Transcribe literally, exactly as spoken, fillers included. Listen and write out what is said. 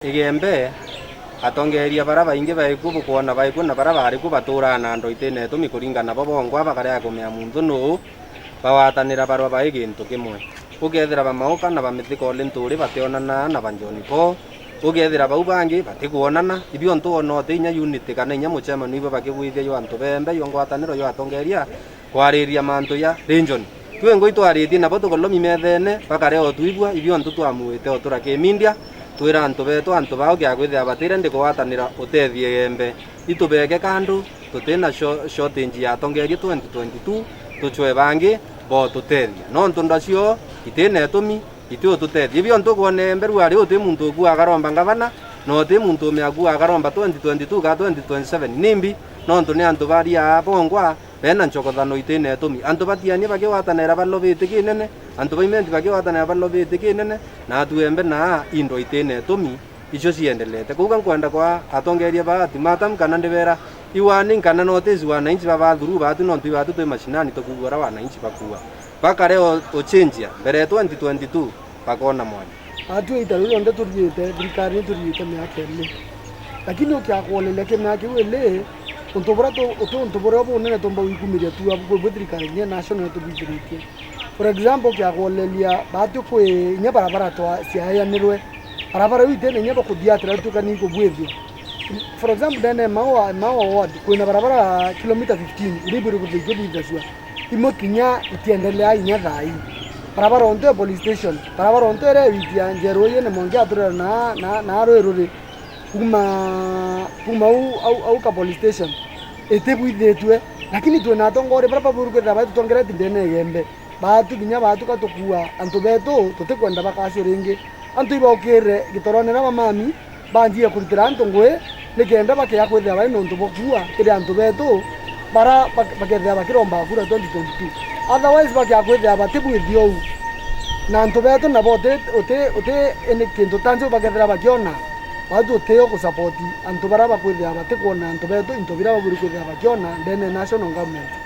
Igembe, atongeeria bara baingi baikuo bukwona baikuo na bara bari kuo baturaa na antu itine itumi kuringana bo bongwa bakarea kumea muntu nuu, bagwatanira barua bai gintu kimwe. Ukethira ba Mauka na ba Mithika Linturi bationanaa na ba John Paul, ukethira bau bangi batikwonana, ibio ntu wona uti inya unity kana inya muchemano ibo bakigwithia jwa antu bembe jwa ngwataniro jwa atongeeria kwariria mantu ja region. Twingwa itwaritie nabo tukulomi methene, bakarea o twigua, ibio ntu twamuite o tura kimindia, twira antu betu antu bao kia kwithira batire ndi kugwatanira utethie Igembe. Itubeke kandu, tutina sho-, shortage ya atongeeria twenty twenty-two, tuchwe bangi bo tutethia. Nontu ndacio itina itumi, iti ututethia. Ibio ntu kwona Igembe ruari uti muntu ukua akaromba ngavana, na uti muntu ume akua akaromba twenty twenty-two ka twenty twenty-seven. Nimbi? Nontu ni antu baria bongwa, bena nchokothano itina itumi. Antu batiania bakigwatanira balobiti kinene, antu ba Imenti bakigwatanira balobiti kinene, na atu Igembe na indo itina itumi, icio ciendelete. Kwou ga nkwenda kwa atongeeria ba ultimatum kana ndibera, i warning kana notice wananchi baba through baatu, nontu ibaatu twi mashinani tukuigua uria wananchi bakuuga. Bakare o, o change mbere ya twenty twenty-two, bakona mwanya. Atwi ita riu rionthe tuthiite thirikari, ni tuthiite miaka ili. Lakini ukiakuoleria kimea kiu ili, untu buria tu-, uti untu buria bunene tumba gwikumiria tu abu kwi bwi thirikari inya national tubwithiritie. For example, kiakuoleria baatu kwi inya barabara twa-, ciaeanirwe. Barabara iu itene inya bakuthiatira tuka ni ikubwithua. For example, ndene Maua, Maua ward, kwina barabara kilomita fifteen, iria ibwirwe kuthithua bwithasua. Imwe kinya itiendelea inya thaa ii. Barabara onto ya police station, barabara onto iria iwitia njeru ii ni Mwangi aturira na, na, na rwi ruri. Kuma, kuma au, au, au ka police station, itibwithitue. Lakini twina atongoria baria babwirwe kwithira baitutongereti ndene ya Igembe. Baatu kinya baatu ka tukuua antu betu, tutikwenda bakacua ringi. Antu ibaukire gitorone na bamami, banjie kuritira antu ngui, nikenda bakea kwithira bari na untu bwa kuua kiri antu betu, bara bak-, bakethira bakiromba kura twenty twenty-two. Otherwise, bakea kwithira batibwithia uu. Na antu betu nabo uti, uti, uti ini kintu ta nju bakethira bakiona, baatu utio gusapoti antu bara bakwithira batikwona antu betu into bira baburi kwithira bakiona ndene ya national government.